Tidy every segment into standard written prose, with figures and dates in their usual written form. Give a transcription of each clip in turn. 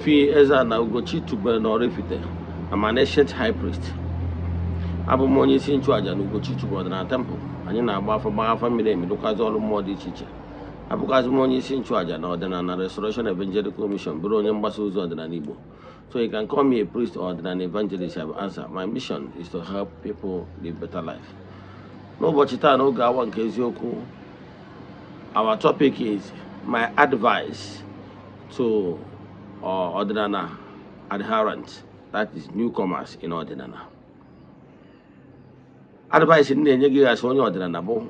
Ogbuefi Eze-Ana Ugochi tubelu na Oraifite. I'm an ancient high priest. Abụ m onye isi nchụaja na Ugochi tubelu ọdịnala temple. Anyị na-agba afa, gbaa afa miri emi, rụkwazị ọrụ mmụọ dị iche iche. Abụkwazị m onye isi nchụaja na Ọdịnala Restoration Evangelical Mission, bụrụ onye mgbasa ozi ọdịnala Igbo. So you can call me a priest or an evangelist, I will answer. My mission is to help people live better life. N'ụbọchị taa, n'oge awa nke eziokwu, our topic is my advice to ọdịnala adherents, that is, newcomers in ọdịnala. Advice m na-enye gị as onye ọdịnala bụ,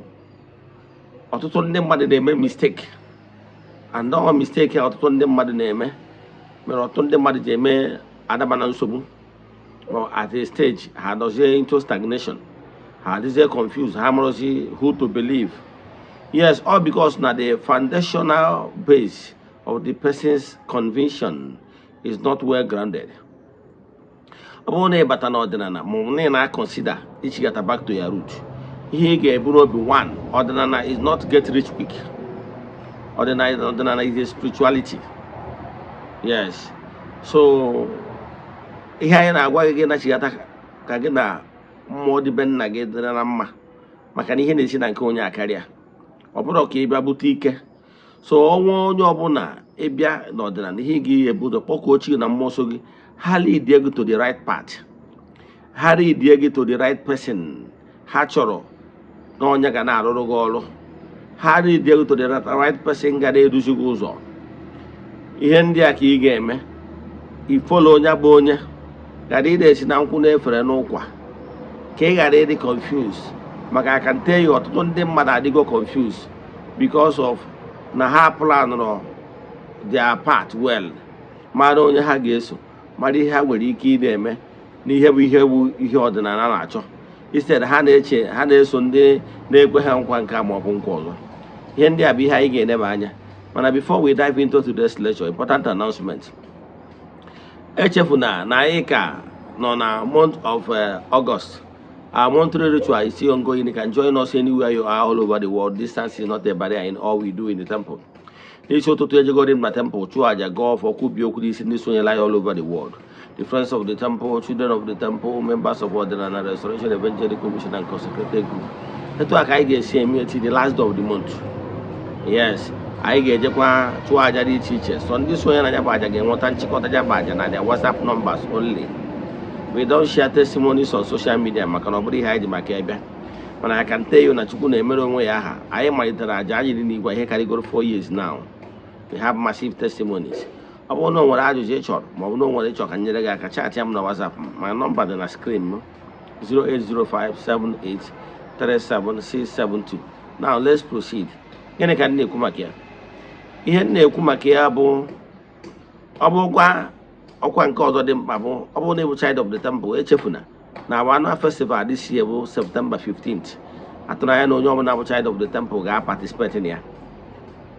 ọtụtụ ndị mmadụ na-eme mistake, and all mistake a ọtụtụ ndị mmadụ na-eme mere ọtụtụ ndị mmadụ ji eme adaba na nsogbu. Or at a stage, ha nọzie into stagnation, ha adịzie confused, ha marụzi who to believe. Yes, all because na the foundational base of the person's conviction is not well grounded. Ọ bụrụ na ị bata n'ọdịnala, ma ọ bụ na ị na-consider ichigata back to your root, ihe ị ga-ebu n'obi: one, ọdịnala is not get rich quick. Ọdịnala is a spirituality. Yes, so ihe anyị na-agwa gị, gị nachigata ka gị na mmụọ dị be nna gị dịrị na mma, maka na ihe na-esi na nke onye akarịa, ọ bụrụ ka ị bịa bute ike. So ọnwa onye ọbụla ịbịa n'ọdịnala, ihe ị ga-ebu ụzọ kpọkuo chi na mmụọ so gị, ha lead gị to the right path, ha lead gị to the right person ha chọrọ na onye ga na-arụrụ gị ọrụ, ha lead gị to the right person ga na-eduzi gị ụzọ. Ihe ndị a ka ị ga-eme i follow onye bụ onye ghara ị na-esi na nkwụ na-efere n'ụkwa, ka ị ghara ịdị confused, maka I can tell you, ọtụtụ ndị mmadụ adịgo confused because of na ha planụrụ their part well, mara onye ha ga-eso, mara ihe ha nwere ike ị na-eme n'ihe bụ ihe bụ ihe ọdịnala na-achọ. Instead, ha na-eche ha na-eso ndị na-ekwe ha nkwa nke a ma ọ bụ nkwa ọzọ. Ihe ndị a bụ ihe anyị ga-eneba anya. Mana before we dive into today's lecture, important announcement. Echefuna na anyị ka nọ na month of August. Our monthly ritual is still ongoing. You can join us anywhere you are all over the world. Distance is not a barrier in all we do in the temple. N'isi ụtụtụ, ejegoro m na temple chụọ aja, gaa ọfọ, kwubie okwu n'isi ndị sonyela anyị all over the world, the friends of the temple, children of the temple, members of Ọdịnala Restoration Evangelical Mission and consecrated group. Etu a ka anyị ga-esi eme till the last day of the month. Yes, anyị ga-ejekwa chụọ aja dị iche iche. So ndị sonye na ya bụ aja ga-enweta nchịkọta ya bụ aja na their WhatsApp numbers only. We don't share testimonies on social media, maka na ọ bụrụ ihe anyị ji maka ya bịa. Mana I can tell you na Chukwu na-emere onwe ya aha. Anyị malitere aja anyị dị n'igwe ihe karịgoro 4 years now. We have massive testimonies. Ọ bụrụ na o nwere ajụjụ ị chọrọ, ma ọ bụ na o nwere ịchọ ka m nyere gị aka, chat ya m na WhatsApp. Ma nọmba dị na screen m: 08057837672. Now let's proceed. Gịnị ka m na-ekwu maka ya? Ihe m na-ekwu maka ya bụ, ọ bụrụkwa ọkwa nke ọzọ dị mkpa bụ, ọ bụrụ na ị bụ child of the temple, echefuna na our annual festival this year bụ September 15th. Atụrụ anya na onye ọbụla bụ child of the temple ga-participate na ya,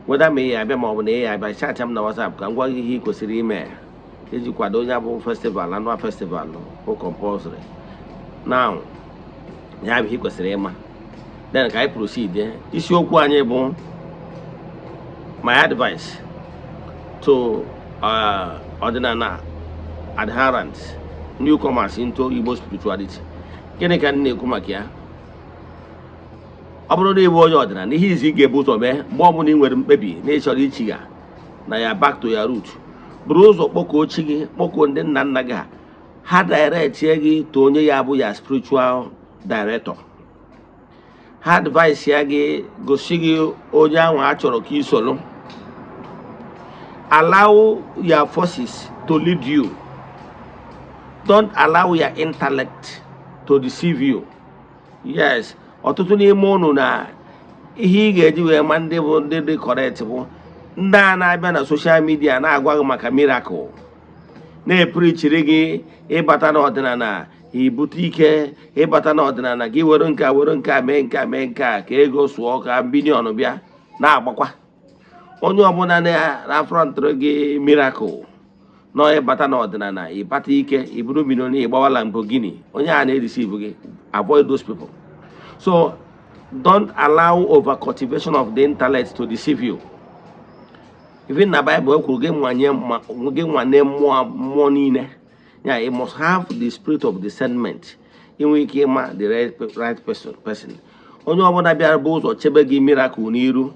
weda ma ị ya abịa ma ọ bụ na ị ya abịa. Chat m na WhatsApp ka m gwa gị ihe ị kwesịrị ime iji kwado onye bụ festival, annual festival bụ compulsory now. Ya bụ ihe ị kwesịrị ịma. Then ka anyị proceed. Isiokwu anyị bụ my advice to ọdịnala adherents, newcomers into Igbo spirituality. Gịnị ka m na-ekwu maka ya? Ọ bụrụ na ị bụ onye ọdịnala, ihe izi ị ga-ebu ụzọ mee mgbe ọbụla ị nwere mkpebi na ị chọrọ ichigha na ya back to your root, buru ụzọ kpọkuo chi gị, kpọkuo ndị nna nna gị, ha directie gị to onye ya bụ ya spiritual director. Ha advice ya gị, gosi gị onye ahụ a chọrọ ka ị soro. Allow your forces to lead you. Don't allow your intellect to deceive you. Yes, ọtụtụ n'ime unu na ihe ị ga-eji wee ma ndị bụ ndị dị correct bụ ndị a na-abịa na social media na-agwa gị maka miracle, na-epreachiri gị ịbata n'ọdịnala ibute ike, ịbata n'ọdịnala gị were nke a, were nke a, mee nke a, mee nke a, ka ego sụọ, ka billion bịa na-agbakwa. Onye ọbụla na-afrontụrụ gị miracle na ịbata n'ọdịnala ịbata ike, iburu million, ịgbawa Lamborghini, onye a na-edeceive gị. Avoid those people. So don't allow over cultivation of the intellect to deceive you. Even na Bible ekwuru gị nwanye gị nwane mmụọ, mmụọ niile ya. You must have the spirit of discernment, inwe ike ịma the right person. Onye ọbụla bịara bụ ụzọ chebe gị miracle n'iru,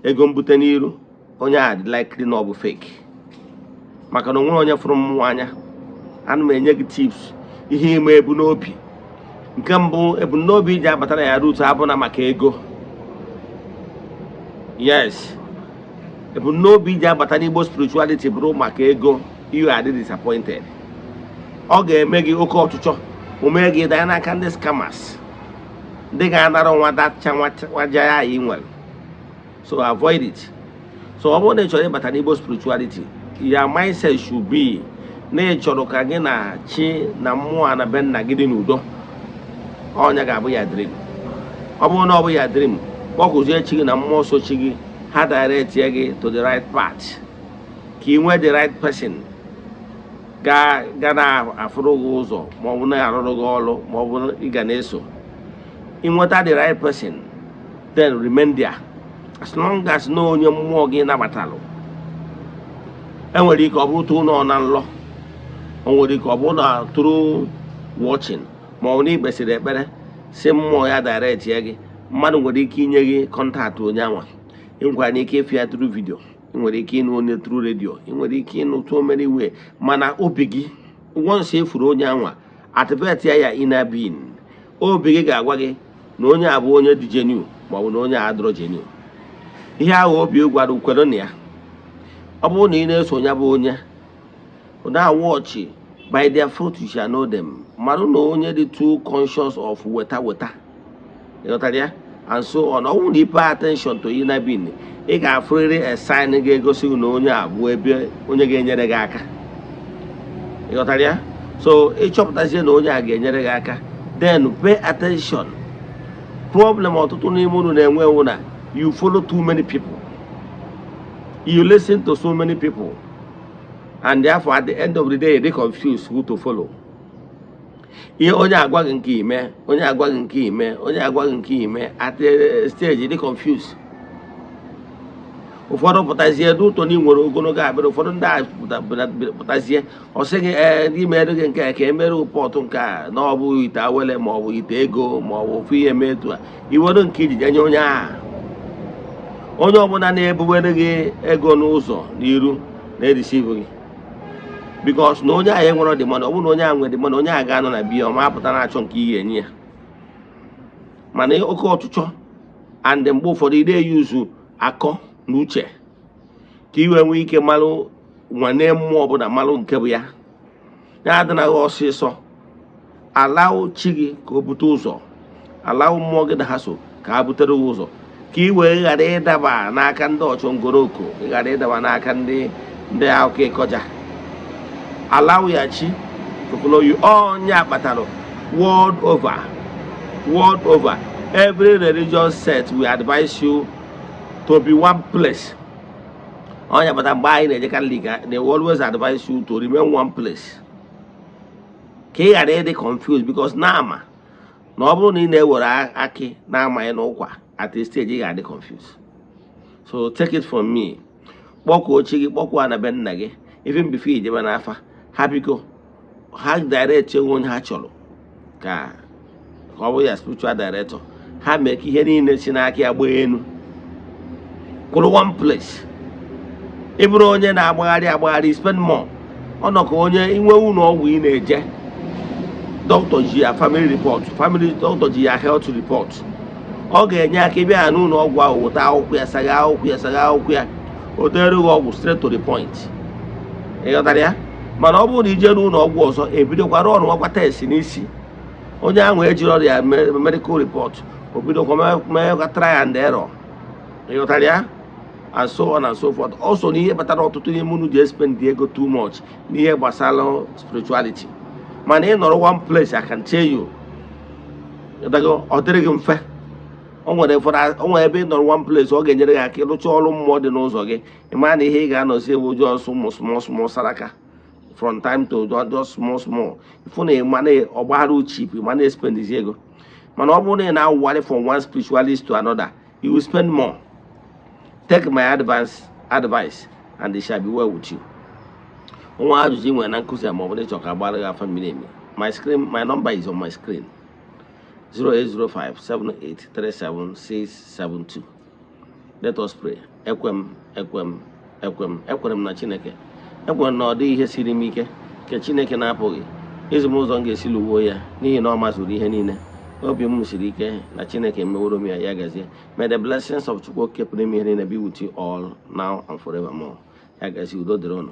ego mbute n'iru, onye a dị likely na ọ bụ fake, maka na onwere onye fụrụ mmụọ anya. Ana m enye gị tips ihe ime ebu n'obi. Nke mbụ, ebumnobi iji abata na ya root abụna maka ego. Yes, ebumnobi iji abata n'Igbo spirituality bụrụ maka ego, you are disappointed. Ọ ga-eme gị oke ọchịchọ, o mee gị danye n'aka ndị scammers, ndị ga-anara nwa dacha nwaja ya ị nwere. So avoid it. So ọ bụrụ na ị chọrọ ịbata n'Igbo spirituality, your mindset should be na ị chọrọ ka gị na chi na mmụọ na be nna gị dị n'udo. Ọnya ga-abụ ya dream. Ọ bụrụ na ọ bụ ya dream, kpọkụzie chi gị na mmụọ so chi gị, ha direct gị to the right path, ka ị nwee the right person ga na-afụrụ gị ụzọ, ma ọ bụ na-arụrụ gị ọrụ, ma ọ bụ ị ga na-eso. Ịnweta the right person, then remain there. As long as na onye mmụọ gị nabatalụ. Enwere ike ọ bụrụ tụ nọ na nlọ, o nwere ike ọ bụrụ na through watching, ma ọ bụ na ikpesịrị ekpere si mmụọ ya direct ya gị. Mmadụ nwere ike inye gị contact onye anwa. Ị nwekwara ike ịfụ ya through video, ị nwere ike ịnụ onye through radio, ị nwere ike ịnụ so many way. Mana obi gị, once efuru onye anwa, activate ya inner being, obi gị ga-agwa gị na onye a bụ onye dị genuine, ma ọ bụ na onye a adịrọ genuine. Ihe ahụ obi gwara, ukwere na ya. Ọ bụrụ na ị na-eso ya bụ onye na-watch, by their fruit you shall know them. Marụ na onye dị too conscious of weta weta, ịghọtara ya, and so on. Ọ bụrụ na ị pay attention to inner being, ị ga-afụrịrị a sign ga-egosi gị na onye a bụ ebe onye ga-enyere gị aka, ịghọtara ya. So ịchọpụtazie na onye a ga-enyere gị aka, then pay attention. Problem ọtụtụ n'ime unu na-enwe ewu na you follow too many people, you listen to so many people, and therefore at the end of the day they confuse who to follow. Ihe onye agwa gị nke ime, onye agwa gị nke ime, onye agwa gị nke ime, at a stage dị confuse. Ụfọdụ pụtazie n'ụtọ na ị nwere ogologo akpịrị. Ụfọdụ ndị a pụtazie, ọ sị gị, ee, ndị mere gị nke a ka emere pọtụ nke a, na ọ bụ ite awele, ma ọ bụ ite ego, ma ọ bụ ofu ihe mee etu a, iwere nke iji nye onye ahụ. Onye ọbụla na-ebuwere gị ego n'ụzọ n'iru na-edeceive gị, because na onye ahụ enwere dị mana ọ bụrụ na onye ahụ nwere dị mana onye ahụ ga-anọ na biya, ọ ma apụta na-achọ nke ihe enye ya. Mana oke ọchịchọ and mgbe ụfọdụ ị na-eyuzu akọ na uche ka i wee nwee ike malụ nwane mmụọ ọbụla, malụ nke bụ ya. Ya adịnaghị ọsịsọ. Allow chi gị ka o bute ụzọ, allow mmụọ gị na ha so ka ha butere gị ụzọ, ka ị wee ghara ịdaba n'aka ndị ọchọngoroko, ị ghara ịdaba n'aka ndị akụkọ ịkọja. Allow ya chi to follow you. Onye kpatara world over, world over, every religious sect will advise you to be one place. Onye kpatara mgbe anyị na-eje Catholic, they will always advise you to remain one place, ka ị ghara ịdị confused, because na ama na ọ bụrụ na ị na-ewere akị na-amaghị n'ụkwa, at a stage ị ga-adị confused. So take it from me, kpọkuo chi gị, kpọkuo na be nna gị, even before ijebe n'afa ha. Biko, ha direct onwe onye ha chọrọ ka ọ bụrụ ya spiritual director ha, mee ka ihe niile si n'aka ya gbaa elu, kwụrụ one place. Ị bụrụ onye na-agbagharị agbagharị, spend more. Ọ nọ ka onye inwe ụlọ ọgwụ ị na-eje, dọkịta ji ya family report, family dọkịta ji ya health report. Ọ ga-enye aka ịbịa ya n'ụlọ ọgwụ ahụ, weta akwụkwọ ya, sagha akwụkwọ ya, sagha akwụkwọ ya, o dere gị ọgwụ straight to the point, ị ghọtara ya. Mana ọ bụrụ na ije n'ụlọ ọgwụ ọzọ, ebidokwara ọrụ nwakwa test n'isi onye ahụ ejiri ọrịa medical report, o bidokwa meekwa try and error, ị ghọtara ya, and so on and so forth. Also, n'ihe kpatara ọtụtụ n'ime unu ji spend ego too much n'ihe gbasara spirituality, mana ị nọrọ one place, I can tell you, ịghọtago, ọ dịrị gị mfe. O nwere ụfọdụ, o nwere ebe ị nọrọ one place, ọ ga-enyere gị aka ịrụcha ọrụ mmụọ dị n'ụzọ gị. Ị mara na ihe ị ga-anọzi ewu just ụmụ small small saraka from time to just small small. Ịfụ na ịma na ọgbara cheap, ịma na spendizi ego. Mana ọ bụrụ na ị na-awụgharị from one spiritualist to another, you will spend more. Take my advice. And it shall be well with you. Nwa ajụjụ ị nwere na nkụzi a, ma ọ bụ na ịchọ ka agbara gị afa miri emi, my screen, my number is on my screen: 08057837672. Let us pray. Ekwe m, ekwe m, ekwe m, ekwere m na Chineke. Ekwere m na ọ dịghị ihe siri m ike nke Chineke na-apụghị izi m ụzọ m ga-esi lụwuo ya, n'ihi na ọ mazuru ihe niile. Obi m siri ike na Chineke emeworo m ya. Ya gazie. May the blessings of Chukwu Okike pụrụ ime ihe niile be with you all now and forevermore. Ya gazie, udo dịrị unu.